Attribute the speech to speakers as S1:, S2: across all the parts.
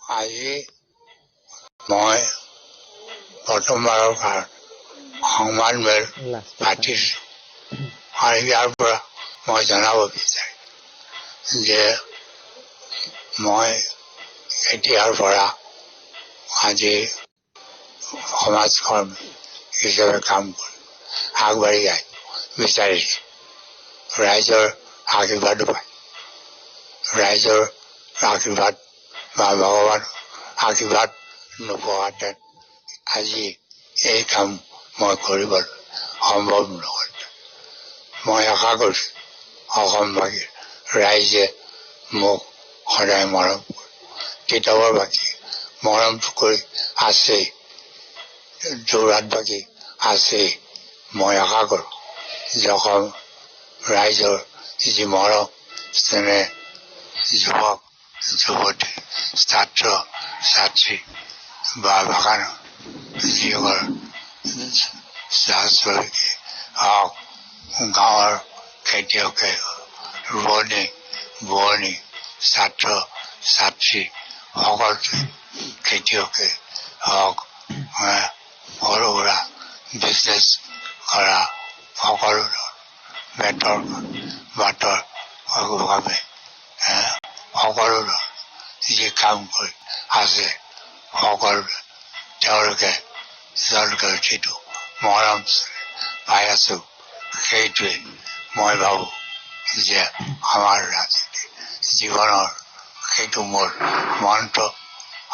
S1: আজি মই প্ৰথমবাৰৰ কাৰণে সংবাদমেল পাতিছোঁ আৰু ইয়াৰ পৰা মই জনাব বিচাৰিম যে মই এতিয়াৰ পৰা আজি সমাজকৰ্মী হিচাপে কাম কৰি আগবাঢ়ি যায় বিচাৰিছোঁ। ৰাইজৰ আশীৰ্বাদো পাই, ৰাইজৰ আশীৰ্বাদ বা ভগৱানৰ আশীৰ্বাদ নোপোৱাহেঁতেন আজি এই কাম মই কৰিবলৈ সম্ভৱ নহ'ল। মই আশা কৰিছোঁ অসমবাসীৰ ৰাইজে মোক সদায় মৰম কৰে, তিতাবৰবাসী মৰমটো কৰি আছেই, যোৰহাটবাসী আছেই। মই আশা কৰোঁ যে অসম ৰাইজৰ যি মৰম চেনেহ, যুৱক যুৱতী, ছাত্ৰ ছাত্ৰী বা বাগানৰ যিসকল চাহ শ্ৰমিকে হওক, গাঁৱৰ খেতিয়কে, ৰোৱনী বোৱনী, ছাত্ৰ ছাত্ৰী সকলো খেতিয়কে হওক, সৰু সুৰা বিজনেছ কৰা সকলো বেতৰ বাটৰ বাবে সকলো যি কাম কৰি আছে সকলো তেওঁলোকে যিটো মৰম পাই আছো, সেইটোৱে মই ভাবোঁ যে আমাৰ ৰাজনীতি জীৱনৰ সেইটো মূল মন্ত্ৰ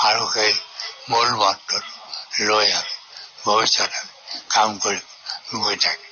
S1: আৰু সেই মূল মন্ত্ৰটো লৈ আমি ভৱিষ্যতে কাম কৰি গৈ থাকিম।